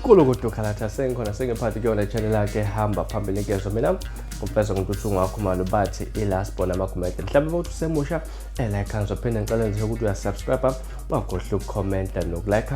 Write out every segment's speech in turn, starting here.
Kulukudu Khalatha sengikhona sengiphathi kuyona channel yakhe hamba phambili ngezo mina ngumfeza ngontuthu ngakhumalo bathi ilast born amagumede mhlawumbe ukuthi usemusha elike ngizophinda ngicela nje ukuthi uyasubscribe ungakhohlwa ukukhomenta nokulike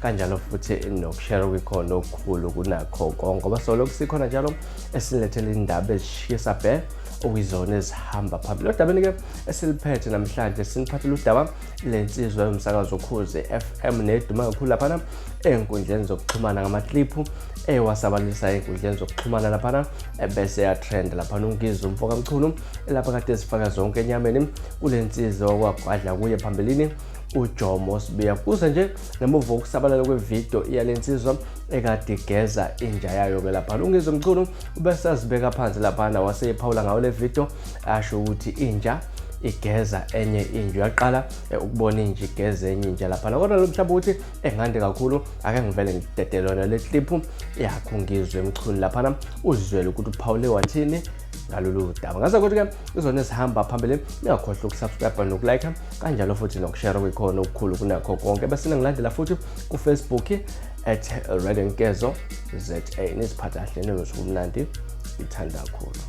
kanjalo futhi nokushare kwikhona okukhulu kunakho konke ngoba solokhu sikhona njalo esilethela indaba ezishisa bhe okuyizona ezihamba phambili. Odabeni-ke esiliphethe namhlanje siniphathela udaba lensizwa yomsakazo Ukhozi FM neduma kakhulu laphana ey'nkundleni zokuxhumana ngamakliphu ewasabalisa ey'nkundleni zokuxhumana laphana ebese yatrend laphana uNgizwe umfo kaMchunu elapha kade ezifaka zonke enyameni kule nsizwa okwagwadla kuye phambilini uJomo Sibiya kuze nje ngemuva kokusabalala kwevidiyo yale nsizwa ekade igeza inja yayo-ke laphana uNgizwe Mchunu ubesazibeka phansi laphana waseyiphawula ngayo le video asho ukuthi inja igeza enye inja uyaqala ukubona inja igeza enye inja laphana kodwa lo mhlawumbe ukuthi engande kakhulu ake ngivele ngidedelona le clip yakho ngizwe Mchunu laphana uzizwele ukuthi uphawule wathini ngalolu daba ngaze ukuthi ke izona ezihamba phambili ningakhohlwa ukusubscribe nokulike kanjalo futhi nokushare kwikhona okukhulu kunakho konke bese ningilandela futhi kuFacebook at Redenkezo ZA niziphatha kahle ninosuku omnandi ithanda kakhulu.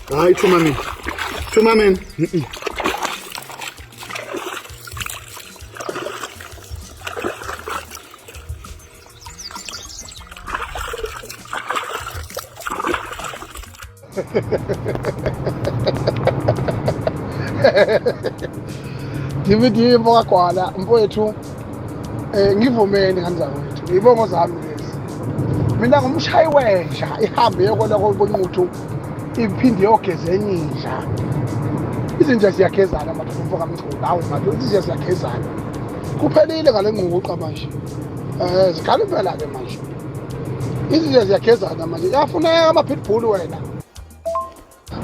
Hayi thuma mina. Thuma mina. DVD mfokagwala mfowethu ngivumeni ngane zakwethu iy'bongo zami lezi mina ngumshayi wenja ihambe yokola kobonquthu iphinde iyogeza enye inja izinja ziyagezana madoda umfoka mchunu hawu madoda izinja ziyagezana kuphelile ngale ngquqa manje zikhala impela-ke manje izinja ziyagezana manje yafuneka ama-pitbull wena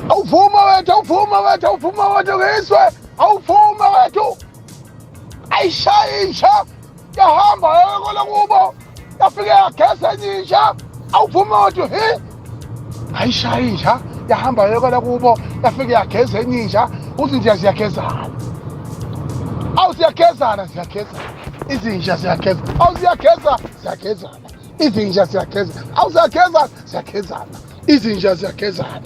awuvuma wethu awuvuma wethu awuvuma wethu ngizwe awuvuma wethu ayishaya inja yahamba yayokola kubo yafike yageza enye inja awuvuma wethu he ayishaya inja yahamba yayokola kubo yafike yageza enye inja izinja ziyagezana awu ziyagezana ziyagezana izinja ziyageza awu ziyageza ziyagezana izinja ziyageza awu ziyageza ziyagezana izinja ziyagezana.